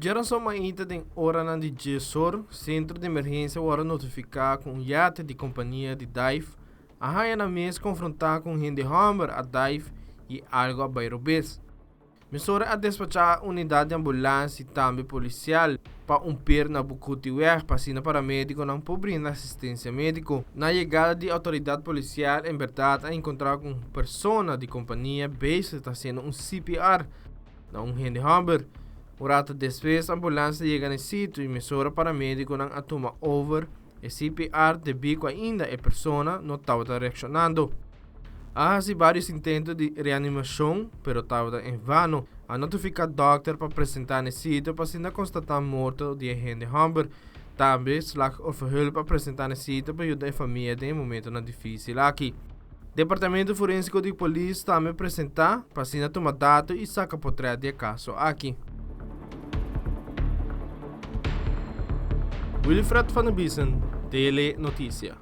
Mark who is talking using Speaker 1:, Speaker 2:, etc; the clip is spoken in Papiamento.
Speaker 1: Djerason mainta den oranan di djesor, sentro di emergensia wòrdu notifiká ku un yate di kompania di dive a haña nan mes konfrontá ku un hende hòmber a dive i algu a bai robes. Mesora a despachá unidat di ambulans i tambe polisial pa un per na Bukutiweg pa asina paramédikonan por brinda asistensia médiko. Na yegada di outoridat polisial en bèrdat a enkontrá ku un persona di kompania bezig ta hasiendo un CPR na un hende hòmber. Un rato despues ambulans a yega na e sitio i mesora paramédikonan a tuma over e CPR debí ku ainda e persona no tabata reakshonando. A hasi vários intento di reanimashon, pero tabata en vano. A notifiká dòkter pa presentá na e sitio pa asina konstatá morto di e hende hòmber. Tambe Slachtofferhulp a presentá na e sitio pa yuda e famia den e momentonan difísil aki. Departamento Forensiko di Polis tambe presentá pa asina tuma dato i saka potrèt di e kaso aki. Wilfred van der Biesen, Tele Noticia.